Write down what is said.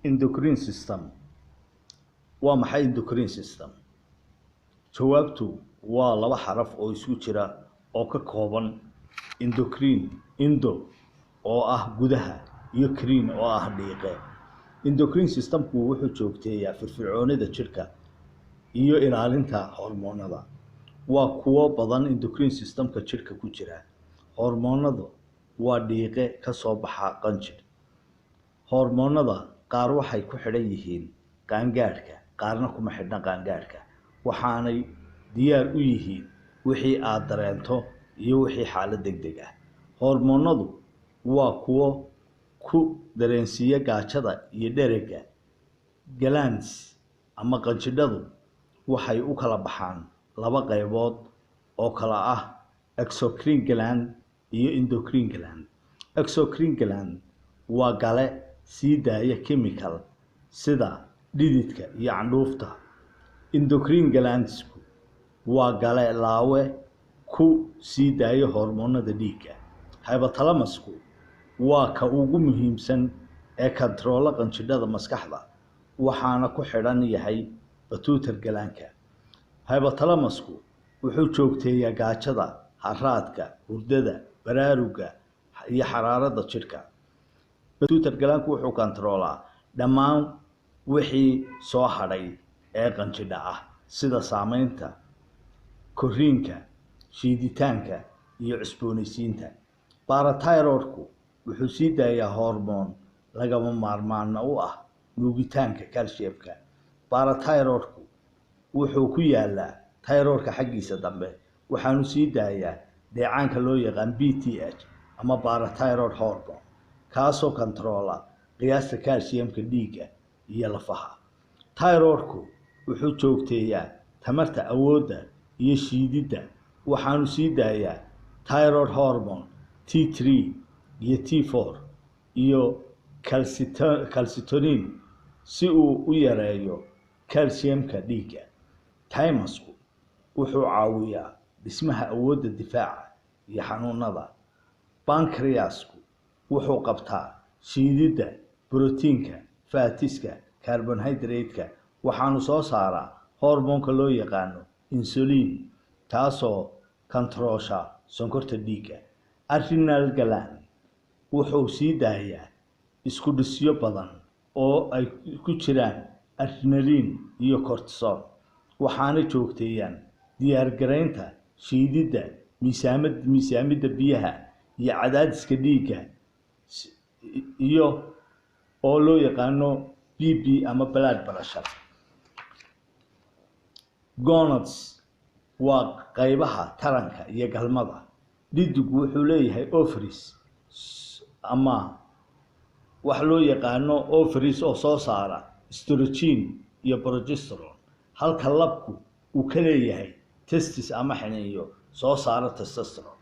Endocrine system. Waa maxay endocrine system? Jawaabtu waa laba xaraf oo isku jira oo ka kooban endocrine, endo oo ah gudaha iyo crine oo ah dhiiqe. Endocrine systemku wuxuu joogteeyaa firfircoonida jidhka iyo ilaalinta hormoonada. Waa kuwo badan endocrine systemka jidhka ku jira. Hormoonadu waa dhiiqe ka soo baxa qanjidh. Hormoonada qaar waxay ku xidhan yihiin qaangaadhka, qaarna kuma xidhna qaangaadhka, waxaanay diyaar u yihiin wixii aad dareento iyo wixii xaalad degdeg ah. Hormoonadu waa kuwo ku dareensiiya gaajada iyo dherega. Glands ama qanjidhadu waxay u kala baxaan laba qaybood oo kala ah exocrine gland iyo endocrine gland. Exocrine gland waa gale sii daaya chemical sida dhididka iyo candhuufta. Endocrine glandsku waa gale laawe ku sii daaya hormoonada dhiigga. Hypothalamusku waa ka ugu muhiimsan ee kantaroola qanjidhada maskaxda, waxaana ku xidhan yahay pituitary gland-ka. Hypothalamusku wuxuu joogteeyaa gaajada, haraadka, hurdada, baraaruga iyo xaraaradda jidhka. Pituitary gland-ku wuxuu kantaroolaa dhammaan wixii soo hadhay ee qanjidha ah, sida saameynta, korriinka, shiiditaanka iyo cusboonaysiinta. Parathyroidku wuxuu sii daayaa hormoon lagama maarmaanna u ah nuugitaanka calcium-ka. Parathyroidku wuxuu ku yaalaa thyroidka xaggiisa dambe, waxaanu sii daayaa dheecaanka loo yaqaan PTH ama parathyroid hormone, kaasoo kantaroola qiyaasta calcium-ka dhiigga iyo lafaha. Thyroidku wuxuu joogteeyaa tamarta, awoodda iyo shiididda, waxaanu sii daayaa thyroid hormone T3 iyo T4 iyo calcitonin si uu u yareeyo calcium-ka dhiigga. Thymusku wuxuu caawiyaa dhismaha awoodda difaaca iyo xanuunada. Pancreasku wuxuu qabtaa shiididda borotiinka, fats-ka, carbohydrate-ka, waxaanu soo saaraa hormoonka loo yaqaano insulin, taasoo kantaroosha sonkorta dhiigga. Adrenal gland wuxuu sii daayaa isku dhisyo badan oo ay ku jiraan adrenaline iyo cortisol, waxaana joogteeyaan diyaar garaynta shiididda, miisaamidda biyaha iyo cadaadiska dhiigga iyo oo loo yaqaano BP ama blood pressure. Gonads waa qaybaha taranka iyo galmada. Dhedigu wuxuu leeyahay ovaries ama wax loo yaqaano ovaries oo soo saara estrogen iyo progesterone, halka labku uu ka leeyahay testis ama xiniinyo soo saara testosterone.